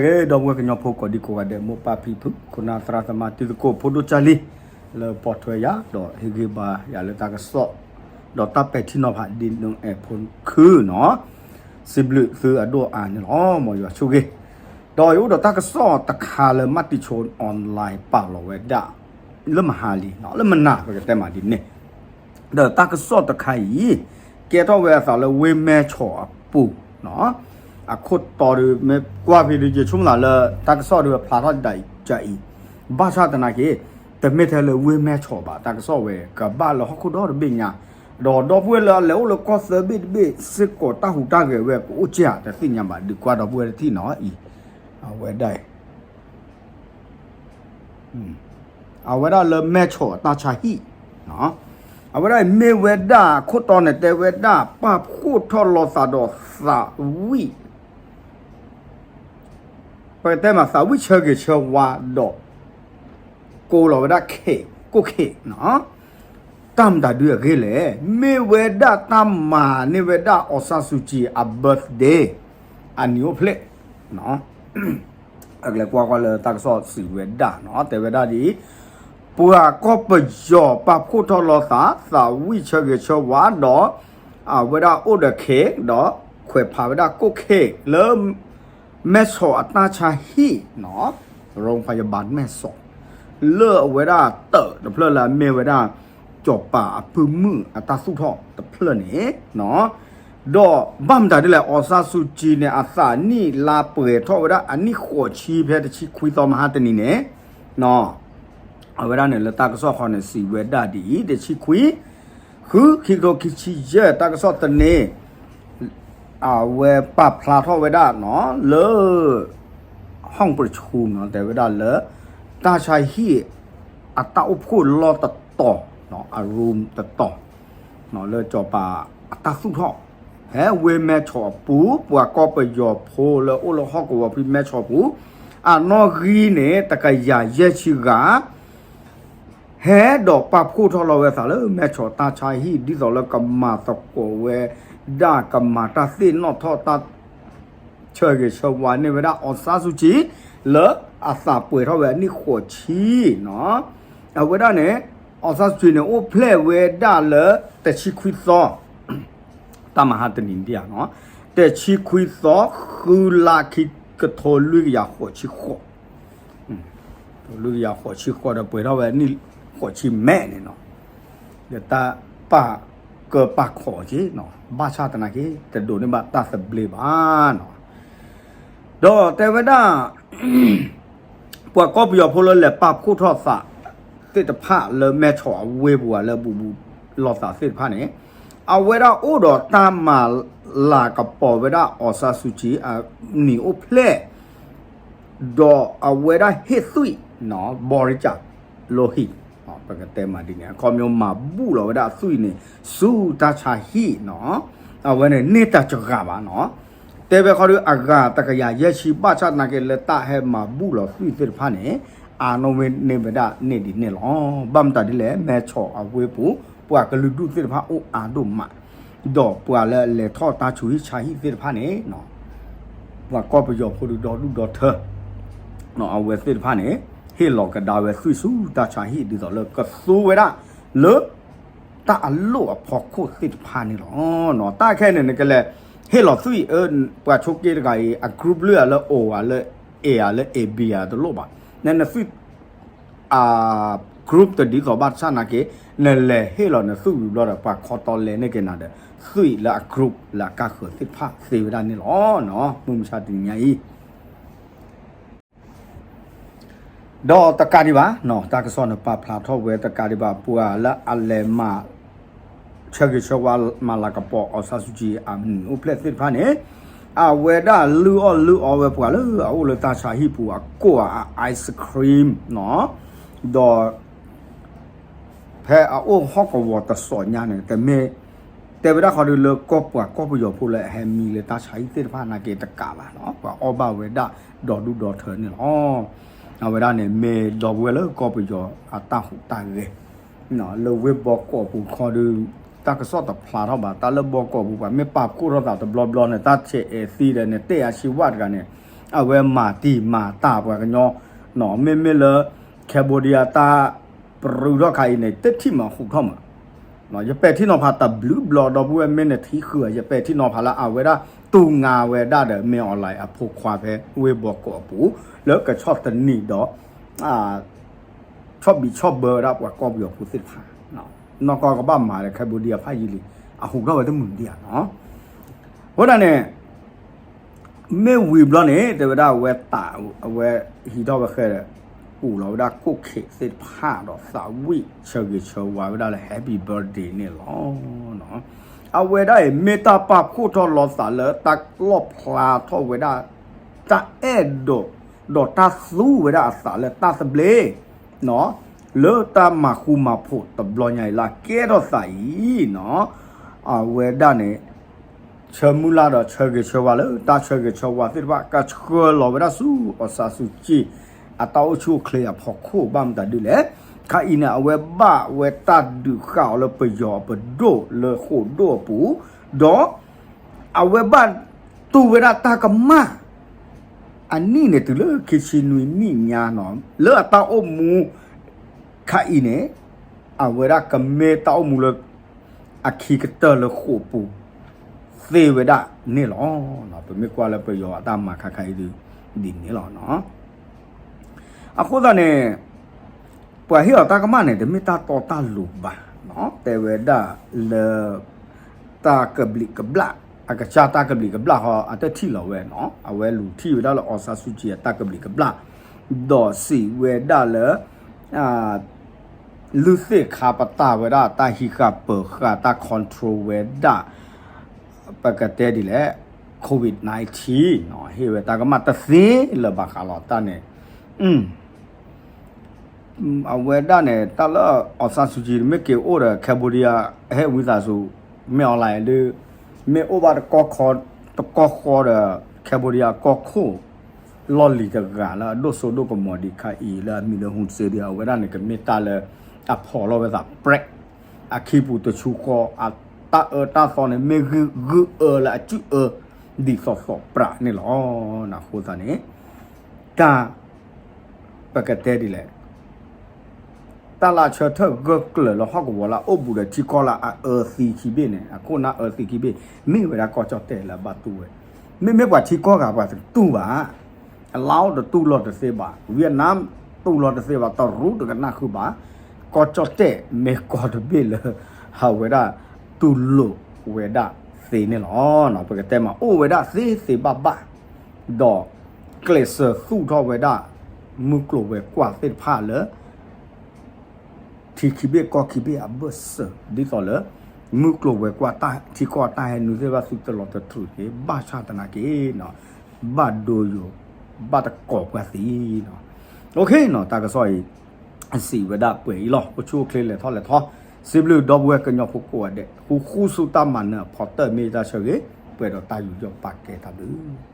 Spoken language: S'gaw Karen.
ဂ့ၤ ဒီပုၢ်ဝဲၢ်ကညီဖိကိးဒံကိးဂၤဒဲး မိၢ်ပၢ်ဖံဖု ခိၣ်နၢ်သရၣ်သမါတံၤသကိးဖိဒိၣ်ကၢ်လံ လၢပိာ်ထွဲယၤ ဒီးဟ့ၣ်ဂံၢ်ဘါယၤလၢတၢ်ကစီၣ် ဒီးတၢ်ပဲာ်ထံနီၤဖး ဒ်နအဲၣ်ဖိခုနီၤ စံးဘျုးသုအဒိၣ်အါန့ၣ်လီၤ မ်ယွၤဆိၣ်ဂ့ၤ ဒီးယအိၣ်ဒီးတၢ်ကစီၣ်တခါလၢ မၤတံၤဆိ online ပာ်လီၤဝဲဒၣ် လၢမဟါလံ လၢမနၤ ပကတဲမးဒ်န့ၣ် ဒီးတၢ်ကစီၣ်တခါအံၤ ကဲထီၣ်ဝဲအသးလၢဝ့ၢ်မဲၢ်ဆီးအပူၤ အခိၣ်တီဒီးမ့ၢ်ကွၢ်ဖဲဒီး ယဆိကမိၣ်သးလၢ တၢ်ကစီၣ်ဒီးဖျါထီၣ်ဒ်အံၤ ဘၣ်ဆၣ်သနာ်က့ တမ့ၢ်ထဲလၢဝ့ၢ်မဲၢ်ဆီးဘၣ် တၢ်ကစီၣ်ဝဲ ကဘၣ်လၢဟီၣ်ခိၣ်ဒီတဘ့ၣ်ညါ ဒီးဒီပုၢ်ဝဲၢ်လၢအလဲၤအိၣ်လၢကီၢ်သၢဘ့ၣ်တဘ့ၣ်စ့ၢ်ကီး တၢ်ဟူးတၢ်ဂဲၤဝဲကအိၣ်ကၢ်ဧါ တသ့ၣ်ညါဘၣ် ဒုးကွၢ်ဒီပုၢ်ဝဲၢ်တထံၣ်နီၤအံၤ အဝဲဒၣ်အံၤ အဝဲဒၣ်လၢမဲၢ်ဆီးအတၢ်ဆါဟံၣ် အဝဲဒၣ်အံၤမ့ၢ်ဝဲဒၣ် ခိၣ်တီန့ၣ်တဲဝဲဒၣ် ပာ်ဖှိၣ်ထီၣ်လိာ်သးဒီးသးဝံၣ် ပကတဲမးသးဝံၣ်ဆၢဂ့ၤဆၢဝါဒီး ကိးလီၤဝဲဒၣ် K ကိၣ် K နီၤ တၢ်မတၤဒုအဂ့ၢ်လဲၣ် မ့ၢ်ဝဲဒၣ်တၢ်မၤန့ၢ်ဝဲဒၣ် အောင်ဆန်းစုကြည် အ birthday အနံၤအိၣ်ဖျဲၣ် အကလဲၤကွၢ်ကွၢ်လၢတၢ်ကစီၣ်စံးဝဲဒၣ်နီၤ တဲဝဲဒၣ်ဒ်အံၤ ပှၤကီၢ်ပယီၤပာ်ဖှိၣ်ထီၣ်လိာ်သး သးဝံၣ်ဆၢဂ့ၤဆၢဝါဒီး အဝဲဒၣ်အိၣ်ဒီး K ဒီးခွဲးဖးဝဲဒၣ်ကိၣ် K လၢ မဲၢ်ဆီးအတၢ်ဆါဟံၣ်နီၤ โรงพยาบาลแม่สอด လၢအဝဲဒၣ်တၢးတဖျၢၣ်လၢအမ့ၢ်ဝဲဒၣ် စီၤပၤအပုၢ်မုၣ်အတၢ်သူၣ်ထီၣ်တဖျၢၣ်န့ၣ်နီၤ ဒီးဘၣ်မတၤဒ်လဲၣ် အောင်ဆန်းစုကြည်န့ၣ် အသးနံၣ်လါပှဲၤထီၣ်ဝဲဒၣ်အနံၣ်ဃိးဆံဖဲတဆံခွံသီမဟါတနံၤန့ၣ်နီၤ အဝဲဒၣ်န့ၣ်လၢတၢ်ကစီၣ်ခီန့ၣ် စံးဝဲဒၣ်ဒ်အံၤ တဆံခွံ ဃု ခံကထိခံဆံယဲၢ် တၢ်ကစီၣ်သန့ အဝဲပာ်ဖျါထီၣ်ဝဲဒၣ်နီၤ လၢ ห้องประชุมနီၤ တဲဝဲဒၣ်လၢ တၢ်ဆါဟံၣ် အတၢ်အိၣ်ဖှိၣ်လီၢ်တတီၤ အ room တတီၤ လၢစီၤပၤအတၢ်သူၣ်ထီၣ် ဖဲဝ့ၢ်မဲၢ်ဆီးအပူၤ ပှၤကီၢ်ပယီၤဖိလၢအိၣ်လၢဟီၣ်ကဝီၤဖဲမဲၢ်ဆီးပူၤ အနီၣ်ဂံၢ်န့ၣ် တကယၤယဲၢ်ဆံဂၤ ဟဲဒီးပာ်ဖှိၣ်ထီၣ်လီၤဝဲသးလၢမဲၢ်ဆီးတၢ်ဆါဟံၣ် ဒ်သိးလၢကမၤသကိးဝဲဒၣ် ကမၤတၢ်သ့ၣ်နီၣ်ထီၣ်တၢ် ဆၢဂ့ၤဆၢဝါန့ၢ်ဝဲဒၣ် အောင်ဆန်းစုကြည် လၢအသးပှဲၤထီၣ်ဝဲအနံၣ်ဃိးဆံနီၤ အဝဲဒၣ်န့ၣ် အောင်ဆန်းစုကြည်န့ၣ် အိၣ်ဖျဲၣ်ဝဲဒၣ်လၢ တဆံခွံသီ တၢ်မဟါတနံၤဒ်ဧါနီၤ တဆံခွံသီ ဃုလါ ခံကထိလွံၢ်ကယၤဃိးဆံဃိး လွံၢ်ကယၤဃိးဆံဃိးဒီး ပှဲၤထီၣ်ဝဲနံၣ်ဃိးဆံမဲာ်န့ၣ်နီၤ ဒီးတၢ်ပာ်ကၢပာ်ခီၣ်က့ၤနီၤ ဘၣ်ဆၣ်သနာ်က့ တဒိးန့ၢ်ဘၣ်တၢ်သဘျ့ဘၣ်နီၤ ဒီးတဲဝဲဒၣ် ပှၤကီၢ်ပယီၤဖိလၢလဲၤပာ်ဖှိၣ်ထီၣ်သးသ့ၣ်တဖၣ်လၢမဲၢ်ဆီးအဝ့ၢ်ပူၤ လၢဘူးဘူးလိာ်သးသ့ၣ်တဖၣ်န့ၣ် အဝဲဒၣ်အိၣ်ဒီးတၢ်မၤလၤကပီၤဝဲဒၣ် အောင်ဆန်းစုကြည် အနံၤအိၣ်ဖျဲၣ် ဒီးအဝဲဒၣ်ဟ့ၣ်သွံၣ် ဘရိကျ လိုဟိတ် ပကတဲမးဒ်န့ၣ် အခီပညီမၤဘူၣ်လီၤဝဲဒၣ်အသွံၣ်န့ၣ် ဆူတၢ်ဆါဟံၣ်နီၤ အဝဲန့ၣ်န့ၢ်တၢ်တဂၤဘၣ်နီၤ တဲဝဲခီဒုးအဂၤတကယၤယဲၢ်ဆံ ဘၣ်ဆၣ်သနာ်က့လၢတၢ်ဟဲမၤဘူၣ်လီၤသွံၣ်သ့ၣ်တဖၣ်န့ၣ် အါနီၣ်ဝဲန့ၢ်ဝဲဒၣ်န့ၢ်ဒ်န့ၣ်လီၤ. ဘၣ်မတၤဒ်လဲၣ် မဲၢ်ဆီးအဝ့ၢ်ပူၤ ပှၤကလုာ်ဒူၣ်သ့ၣ်တဖၣ်အိၣ်အါဒိၣ်မး ဒီးပှၤလၢအလဲၤထီၣ်တၢ်ဆူးဟံၣ်ဆါဟံၣ်သ့ၣ်တဖၣ်န့ၣ် ပှၤကီၢ်ပယီၤဖိဒုးဒီဒူၣ်ဒီထၢ အဝဲသ့ၣ်တဖၣ်န့ၣ် ဟ့ၣ်လီၤကဒါဝဲသွံၣ်ဆူတၢ်ဆါဟံၣ် ဒ်သိးလၢကသူဝဲဒၣ်လၢ တၢ်အလိၣ်အဖီခိၣ်သ့ၣ်တဖၣ်န့ၣ်လီၤ. တၢ်ခဲအံၤန့ၣ် နကလဲၤဟ့ၣ်လီၤသွံၣ် ပှၤဆိးက့တဂၤအံၤ အ group လၢအလၢ O ဧါလၢ A ဧါလၢ A B ဧါတလိၣ်ဘၣ်. နနသွံၣ် group တဒ်သိးဘၣ်ဆၣ်သနာ်က့ နလဲၤဟ့ၣ်လီၤနသွံၣ်ဝံၤဘျီဒီး ပှၤခီတီလဲန့ၢ်က့ၤနၤဒီး သွံၣ်လၢအ group လၢအကါဃၢၤသ့ၣ်တဖၣ်သ့ဝဲဒၣ်န့ၣ်လီၤ. မုၢ်မဆါတနံၤညါအံၤ ဒီးတကးဒံးဘၣ် တၢ်ကစီၣ်န့ၣ်ပာ်ဖျါထီၣ်ဝဲတကးဒံးဘၣ် ပှၤလၢအလဲၤမၤ ဆၢဂ့ၤဆၢဝါမၤလၤကပီၤ အောင်ဆန်းစုကြည် အနံၤအိၣ်ဖျဲၣ်သ့ၣ်တဖၣ်န့ၣ် အဝဲဒၣ်လုၢ်အီၣ်လုၢ်အီဝဲပှၤလၢအအိၣ်လၢတၢ်ဆါဟံၣ်ပူၤအကိၣ်အ ice cream နီၤ ဒီး ဖဲအအိၣ်ဟီၣ်ကဝီၤတစိၤညါန့ၣ် တမ့ၢ် တဲဝဲဒၣ်ခီဒုးလၢကီၢ်ပှၤကီၢ်ပယီၤဖိလၢအဟဲမံလၢတၢ်ဆါဟံၣ်သ့ၣ်တဖၣ်သနာ်က့တကးဘၣ်နီၤ ပှၤအီၣ်ဘၣ်ဝဲဒၣ်ဒီဒူၣ်ဒီထၢန့ၣ်လီၤ. အဝဲဒၣ်န့ၣ်မ့ၢ်ဒီပုၢ်ဝဲၢ်လၢကီၢ်ပယီၤအတၢ်ဟူးတၢ်ဂဲၤ လၢဝ့ၢ်ဘီကီးပူၤခီဒုး တၢ်ကစီၣ်တဖျါထီၣ်ဘၣ် တၢ်လၢဘီကီးပူၤ ပှၤမ့ၢ်ပာ်ဖှိၣ်ထီၣ်သးတဘျီဘျီန့ၣ် တၢ်ဆဲးအဲးသံဒီးန့ၣ် တဲအါဆံဝၣ်တဂၤန့ၣ် အဝဲမၤတံၢ်မၤတၢ်ပှၤကညီ, မ့မ့ၢ်လၢ Cambodia တၢ်ပြူထီၣ်ခါအံၤန့ၣ် တထံၣ်မးဟူးထီၣ်မး, ယပဲာ်ထံနီၤဖးတဘျုးဘျီဒီပုၢ်ဝဲၢ် မ့ၢ်နထံၣ်ဃုာ် ယပဲာ်ထံနီၤဖးလၢအဝဲဒၣ်တူၢ်ငါဝဲဒၣ်ဒီး မင်းအောင်လှိုင် အဖိခွါဖဲဝ့ၢ်ဘီကီးအပူၤ လၢကဆီၣ်သနံးဒီး ဆီၣ်ဘံးဆီၣ်ဘၢဝဲဒၣ်ပှၤကီၢ်ပယီၤဖိသ့ၣ်တဖၣ်, နီၢ်ကီၢ်ကဘၣ်မၤဒီး Cambodia ဖးယံာ်လံ, အဟူးထီၣ်ဝဲတမုာ်ဒံးဧါနီၤ. အဃိဒၣ်န့ၣ် မ့ၢ်ဝံၤဘျီန့ၣ် တဲဝဲဒၣ်အဝဲသး အဝဲဟံးထီၣ်ဝဲဃဲဒီး ကူးလီၤဝဲဒၣ်ကိၣ်ခ့းသ့ၣ်တဖၣ်ဒီးသးဝံၣ်ဆၢဂ့ၤဆၢဝါဝဲဒၣ်လၢ Happy Birthday န့ၣ်လီၤ. အဝဲဒၣ်အံၤ မ့ၢ်တၢ်ပာ်ဖှိၣ်ထီၣ်လီၤသးလၢတၢ်လီၣ်ဖျါထီၣ်ဝဲဒၣ် တၢ်အဲၣ်ဒိး ဒီးတၢ်သူဝဲဒၣ်အသးလၢတၢ်သဘျ့ လၢတၢ်မၤဃူမၤဖိးတဘျီညါအံၤလၢအကဲထီၣ်သးအံၤနီၤ, အဝဲဒၣ်န့ၣ် ဆၢမုၢ်လၢ်ဒီးဆၢဂ့ၤဆၢဝါလၢတၢ်ဆၢဂ့ၤဆၢဝါသ့ၣ်တဖၣ် ကဆှၢလီၤဝဲဒၣ်ဆူ အောင်ဆန်းစုကြည် အတၢ်အိၣ်ဆူၣ်အိၣ်ချ့အဖီခိၣ် ဘၣ်မတၤဒ်လဲၣ်. ခါအံၤန့ၣ် အဝဲဘၣ်ဝဲတၢ်ဒုးဃာ်အီၤလၢပယီၤအပဒိၣ်လၢဃိာ်ဒိၣ်အပူၤ, ဒီး အဝဲဘၣ်တူၢ်ဝဲဒၣ်တၢ်ကမၣ် အနံၣ်န့ၣ်တုၤလၢခံဆံနွံနံၣ်ညါနီၤ, လၢအတၢ်အိၣ်မူ ခါအံၤန့ၣ် အဝဲဒၣ်ကမ့ၢ်တၢ်အိၣ်မူလၢ အခံကတၢၢ်လၢဃိာ်ပူၤ သ့ဝဲဒၣ်န့ၣ်လီၤ. ပမ့ၢ်ကွၢ်လၢပယီၤအတၢ်မၤခါခါအံၤဒ်န့ၣ်လီၤ. အဃိသတးန့ၣ် ပှၤဟ့ၣ်အီၤတၢ်ကမၣ်န့ၣ် တမ့ၢ်တၢ်တီတၢ်လိၤဘၣ်, တဲဝဲဒၣ်လၢ တၢ်ကဘျံးကဘျၣ်, အကစၢ်တၢ်ကဘျံးကဘျၣ်ဃီ အတထံၣ်လီၤဝဲနီၤ, အဝဲလူၤထံၣ်ဝဲဒၣ်လၢ အောင်ဆန်းစုကြည် အတၢ်ကဘျံးကဘျၣ်, ဒီးစံးဝဲဒၣ်လၢ လုၢ်သ့ၣ်ခါပတာ်ဝဲဒၣ် တၢ်ဟံးဃာ်ပၢၤဃာ်တၢ် control ဝဲဒၣ် ပကတဲဒ်လဲၣ် COVID nineteen ဟ့ၣ်ဝဲတၢ်ကမၣ်တသ့လၢၤဘၣ်ဃးလီၤတၢ်န့ၣ်, အဝဲဒၣ်န့ၣ် တၢ်လၢ အောင်ဆန်းစုကြည် မ့ၢ်က့ၤအိၣ်ဒီး Cambodia ဟဲဝံသးစူၤ မ့ၢ် online ဒုး မ့ၢ်အိၣ်ဘၣ်တကီၢ်ဃီဒီး Cambodia ကီၢ်ခိၣ် လီၢ်လံၤတဂၤလၢအဒိၣ်စိဒိၣ်ကမီၤဒံးခါအံၤ လၢအမံၤလၢ Hun Sen ဒံး အဝဲဒၣ်န့ၣ် ကမ့ၢ်တၢ်လၢ အဖီၣ်လီၤဝဲသး ပြဲး အခံပူၤတဆူဃီ အတၢ်အၢတၢ်သီန့ၣ် မ့ၢ်ဂုၢ်ဂုၢ်အၢလၢအစုၣ်အၢ ဒ်သိးသိးပြးန့ၣ်လီၤ. အဃိသတးန့ၣ် တၢ် ပကတဲဒ်လဲၣ် တၢ်လၢအဆၢထၢၣ်ဂၢၢ်ကျၢၤလၢဟီၣ်ကဝီၤလၢအအိၣ်ဘူးဒီးထံကီၢ်လၢအအၢသံခံဘ့ၣ်န့ၣ် အခိၣ်နၢ်အၢသံခံဘ့ၣ် မ့ၢ်ဝဲဒၣ်ကီၢ်ကၠီၣ်တဲၣ်လၢအဘၣ်တူၢ်ဝဲ, မ့မ့ၢ်ပှၤထံကီၢ်ဂၤပှၤတတူၢ်ဘၣ်, အလါအိၣ်တတူၢ်လိာ်တသ့ဘၣ်, Vietnam တူၢ်လိာ်တသ့ဘၣ်, တရူးတကနၣ်ဃုာ်ဘၣ်, ကီၢ်ကၠီၣ်တဲၣ်မ့ၢ်ကီၢ်တဘ့ၣ်လၢ အဝဲဒၣ်တူၢ်လိာ်ဝဲဒၣ်သ့န့ၣ်လီၤ. ပကတဲမး အိၣ်ဝဲဒၣ်သ့သ့ဘၣ်ဘၣ်, ဒီး ကျဲးစၢးသူၣ်ထီၣ်ဝဲဒၣ် မုၢ်ကျိၤဝဲၤကွာ်သ့ၣ်တဖၣ်လၢ ထံခံဘ့ၣ်ကီၢ်ခံဘ့ၣ်အဘၢၣ်စၢၤ ဒ်သိးလၢ မုၢ်ကျိၤဝဲၤကွာ်တၢ်ထံကီၢ်တၢ်ဟဲနုာ်သ့ၣ်တဖၣ်သုတလီၤတတြူာ်က့ၤ ဘၣ်ဆၣ်သနာ်က့ ဘၣ်ဒိယိာ် ဘၣ်တကိးပှၤသ့နီၤ. အဃိန့ၣ် တၢ်ကစီၣ်အံၤ အစံးဝဲဒၣ်ပှဲၤအံၤလီၤ. အိၣ်ဆူၣ်အိၣ်ချ့လဲၤထီၣ်လဲၤထီ, စံးဘျုးဒီပုၢ်ဝဲၢ်ကညီဖိကိးဂၤဒဲး ဃူဃူဆူတၢ်မၤနၢၤအဖီတၢၢ် မ့ၢ်ယတၢ်ဆၢဂ့ၤ ပှဲၤဒီးတၢ်ယူးယီၣ်ပာ်ကဲတၢ်ဘျုး